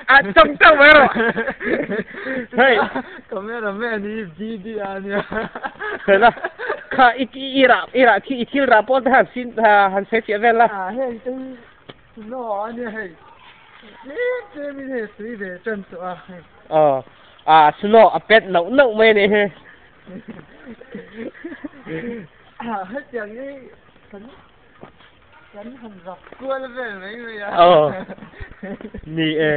A chawng chawng mai rawh. Hei. Cameraman hi BD a nia. Hela. Kha i i rah i rah khi i thil rah pawl te han sin han sawi fiah vel la. A hei te hi snow a nia hei. Tlem tlem in hei tui ve tan tawh a hei. Aw. A snow a pet nauh nauh mai a nih hi. Hetiang hi kan kan han zak kual vel mai mai a. Aw ni e.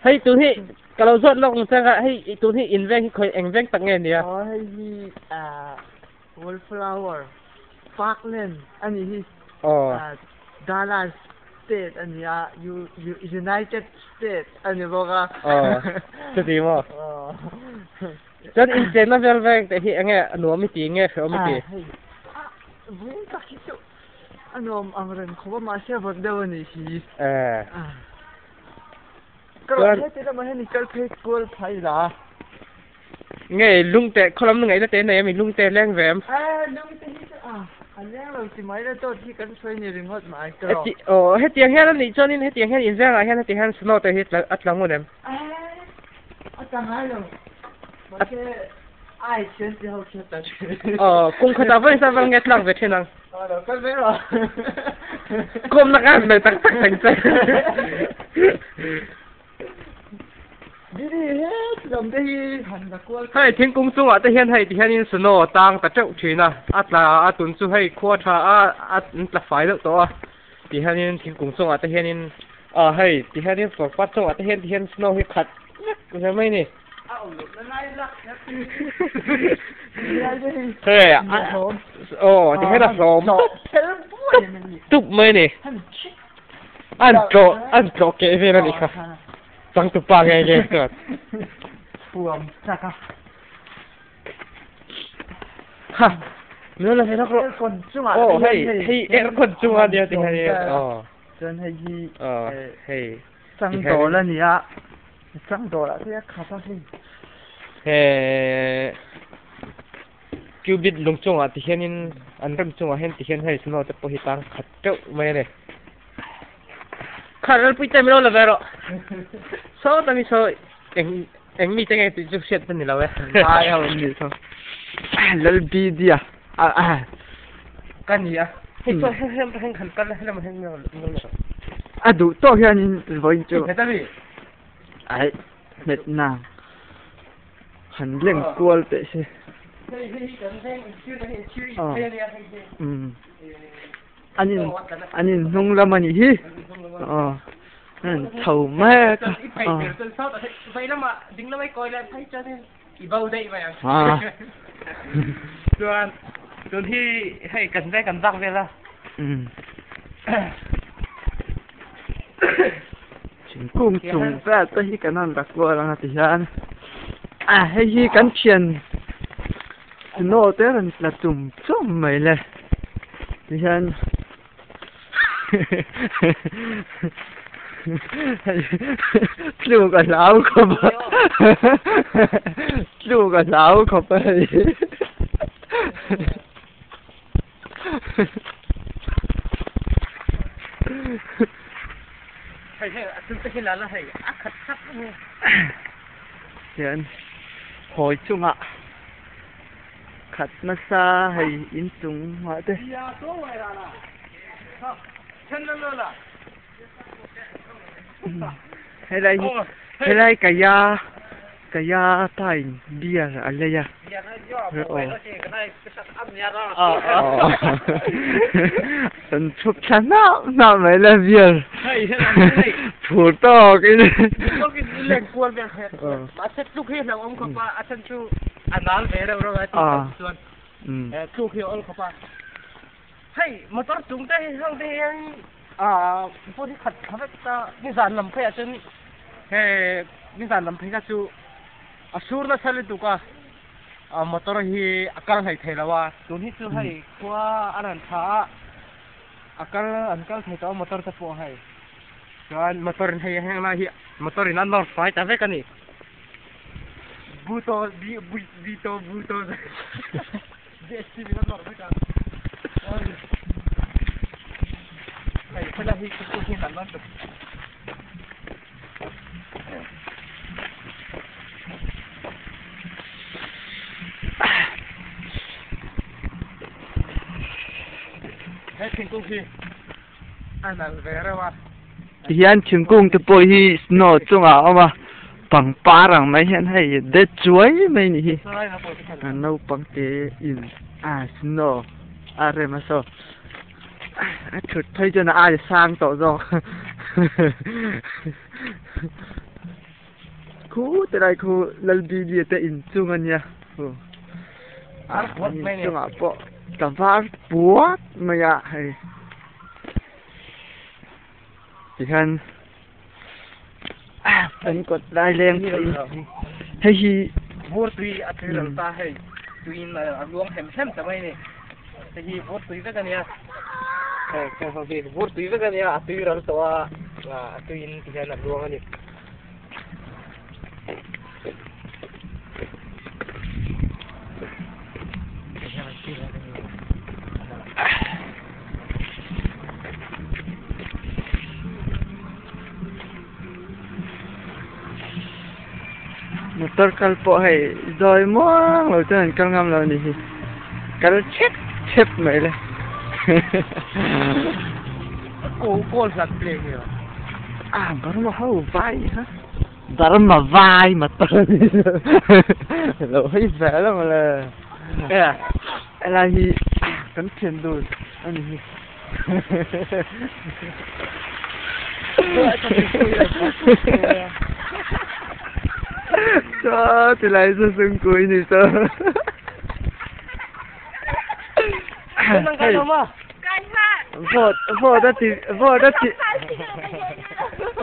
Hei tun hi ka lo zawt lawk ang che a, hei tun hi in veng hi khawi eng veng tak nge nia? Aw hei hi Wallflower Parkland a nih hi. Aw. Dallas State a ni a, United State a ni bawk a. Aw chuti maw? Aw. Chuan inchenna vel veng te hi enge a nuam i ti nge hrehawm i ti? Hei vung tak hi chu a nuam ang reng khawp a mahse vawt deuh a nih hi. Ka rawn heti lamah hian i kal phei kual phai la. Nge lungte khawlam ngaihna te nei ami lungte leng ve em? Lungte hi chu a leng lo ti mai la dawt hi kan sawi ni ringawt mai ka rawh. Aw hetiang hian a nih chuanin hetiang hian inzengah hian hetiang hian snow te hi a tla ngun em? A tla ngai lo. Mahse ai thian ti ho khi a tla thin. Aw, kum khatah vawi zat vel nge tlak ve thin ang? Aw, lo kal ve rawh. Kawmna ka han nei tak tak theng che. Didi het lam te hi han la kual. Hei thingkung chungah te hian hei ti hianin snow a tang ta teuh thin a, a tla a tun chu hei khua tha a a tla fai deuh tawh a. Ti hianin thingkung chungah te hianin ah hei ti hianin pangpar chungah te hian ti hian snow hi khat vek ve mai a ni. A awm loh na lai lak kher Hei a aw ti hian a hlawm tup tup mai a ni. An tlawh an tlawh keh vel a nih kha changtupa nge nge chuan. Puam chak a. Ha min la hei rawh aircon chungah oh hei hei aircon chungah nia ti hian oh chuan hei hi oh hei changdawl a ni a changdawl ah te a khat a hei he cubit lung chungah ti hianin an rem chungah hian ti hian hei snow te pawh hi tang khat teuh mai a ni kha ralpui te min lo la ve rawh saw ta mi saw eng Eng mite nge tih chu hriat a ni lo e. Vai ho an nih kha. Lalbidia. Ka ni a. Hei chuan heng heng heng han kal helam heng lo. A duh tawk hianin vawiin chu. Heta mi. Ai hmet nang. Han leng kual teh se. Hei hei kan veng inchhir na hi inchhir in phei a nia hei hi. An in an in hnung lam a nih hi. Aw. An chho mek a. Chuan tun hi hei kan veng kan vak vel a. Thingkung chung vel te hi kan han la kual ang a ti hian a hei hi kan thian snow te rawn tla chum chum mai le ti hian. Tluk a hlau khawp a tluk a hlau khawp a hei hian hawi chungah khat nasa hei inchung ah te. Helai hi helai kaya kaya pa in beer a lei a an chhup thla hnah hnah mai la beer phur tawk in Hei motor chung te hi heng te hian ah pawh hi khat thla vek ta nizan lam pheiah chuan he nizan lam phei kha chu a sur nasa lutuk a ah motor hi a kal hlei thei lo a tun hi chu hei khua a rawn tha a a kal an kal thei tawh a motor te pawh hei chuan motor in hei heng lai hi motor in a nawr fai ta vek a ni buto bi bi to buto. hi thingkung hi an rawn He thingkung hi a nalh ve reuh a. Tihian thingkung te pawh hi snow chungah a awm a, pangpar ang mai hian hei de chuai mai ni hi. Naupang te in a snow a rem a saw a thut phei chuan a aia sang tawh zawk. Khu ti lai khu Lalbilia te inchung a nia khu an inchungah pawh ka var puat mai a hei tihian an kawt lai leng phei hei hi vur tui a tui ral ta hei tuiin a luang hem hem ta mai a ni hei hi vur tui vek a nia hei hei vur tui vek a nia a tui ral tawh a a tuiin tihian a luang a ni. Motor kal pawh hei zawi muang lo chuan an kal ngam lo a nih hi kal chep chep mai le. Ah Burma ho vai ha Burma vai motor lo hawi zel a mawle helai hi kan thian dun a ni hi. Chaw ti lai chu sungkui ni chaw. Vote vote a ti vote a ti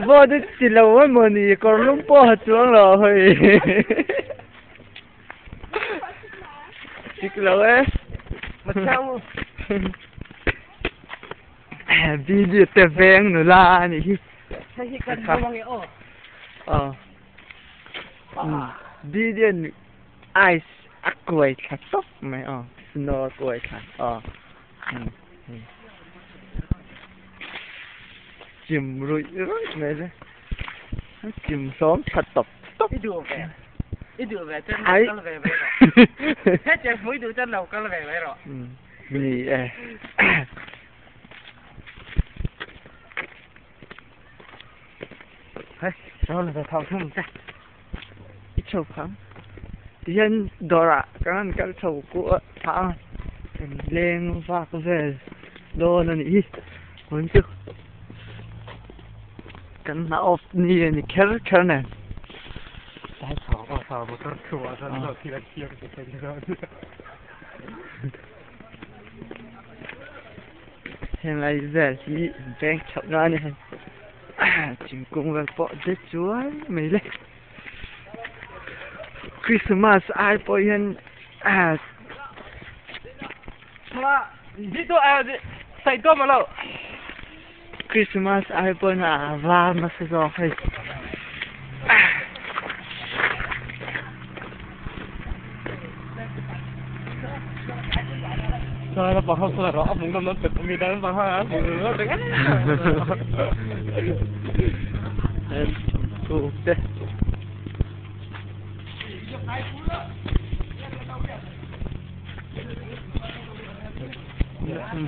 vote a ti lo emaw ni kawr lum pawh a chuang lo hei chik lo e video te veng nula a nih hi aw video ice a kuai thla tawp mai aw snow a kuai thla aw chim ruih ruih mai le a chim hlawm thla tawp tawp i duh ve i duh ve chuan lo kal ve mai rawh hetiang hmu i duh chuan lo kal ve mai rawh ni e. Hei sawn ve thau thung che. I chho phang tihian dawrah kan han kal chho kuah phah a kan leng vak vel dawn a nih hi hun chu kan hna off ni a ni kher kher nen. Heng lai vel hi veng chhoh na a ni hei. Thingkung vel pawh de chuai mai le Christmas ai pawh hian Christmas ai pawhin a var nasa zawk hei.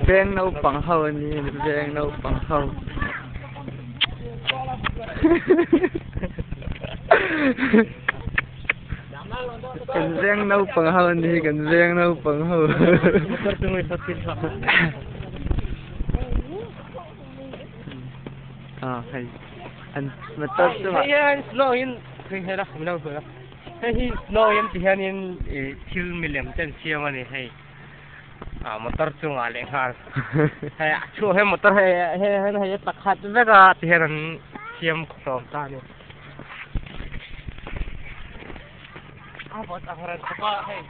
Veng naupang ho a ni veng naupang ho. Kan veng naupang ho a ni kan veng naupang ho. Ah hei an motor chungah. Hei hian snow in hei hei la min lo hmuh la hei hi snow in ti hianin ih thil milem te an siam a ni hei. Ah motor chungah leh nghal hei a chhuah hian motor hei hei hian hei a pakhat vek a ti hian an siam hlawm ta a ni a vawt ang reng khawp a hei.